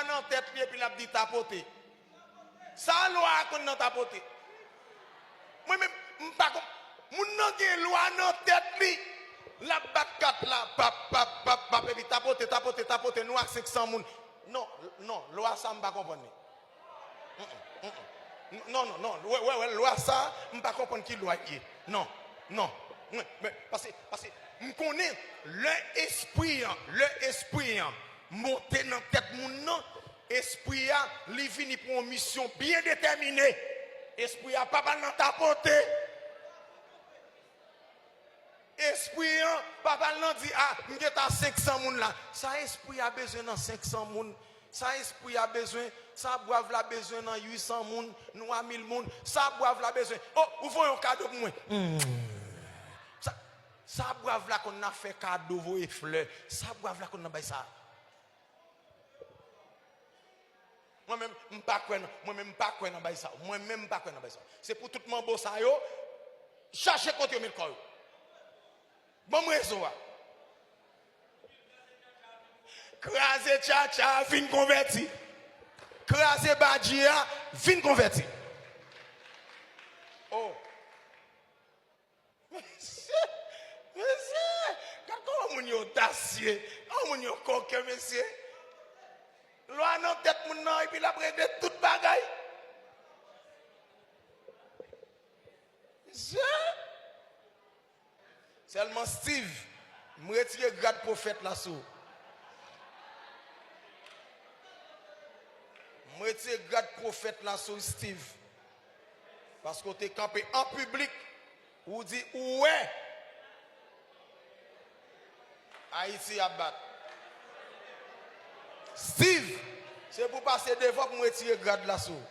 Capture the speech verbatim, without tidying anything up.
nan tèt li epi l ap di tapote. Sa lwa a konn nan tapote? Mwen menm, m pa konn. Moun nan gen lwa nan tèt li. L ap bat kat la, pap, pap, pap, pap, epi tapote, tapote, tapote, nou a senk san moun. Non, non, lwa sa m pa konprann li. Mm, mm, mm, mm. Non, non, non, wè, wè, wè, lwa sa, m pa konprann ki lwa l ye. Non, non. Mwen, men, paske, paske, m konnen, lè espri an, lè espri an monte nan tèt moun nan, espri a, li vini pou yon misyon byen detèmine. Espri a pa pral nan tapote. Espri an pa pral nan di, "A, m gen ta senk san moun la." Sa espri a bezwen nan senk san moun? Sa espri a bezwen? Sa bwav la bezwen nan uit san moun? Nou a mil moun? Sa bwav la bezwen? O, ou voye yon kado pou mwen. Hmm. Sa, sa bwav la konn nan fè kado, voye flè. Sa bwav la konn nan bay sa. Mwen menm, m pa kwè nan, mwen menm, m pa kwè nan bay sa yo. Mwen menm, m pa kwè nan bay sa yo. Se pou tout manbo sa yo chache kote yo met kò yo. Ban m rezo a. Kraze tchatcha, vin konvèti. Kraze badji a, vin konvèti. Oh. Mesye, mesye, gad kòman moun yo odasye, kòman moun yo koken, mesye. Lwa nan tèt moun nan, epi l ap regle tout bagay. Mesye. Sèlman Steve, m retire grad pwofèt la sou ou. M retire grad pwofèt la sou Steve. Paske w te kanpe an piblik, ou di ou wè Ayiti ap bat. Steve, se pou pase devan pou m retire grad la sou ou.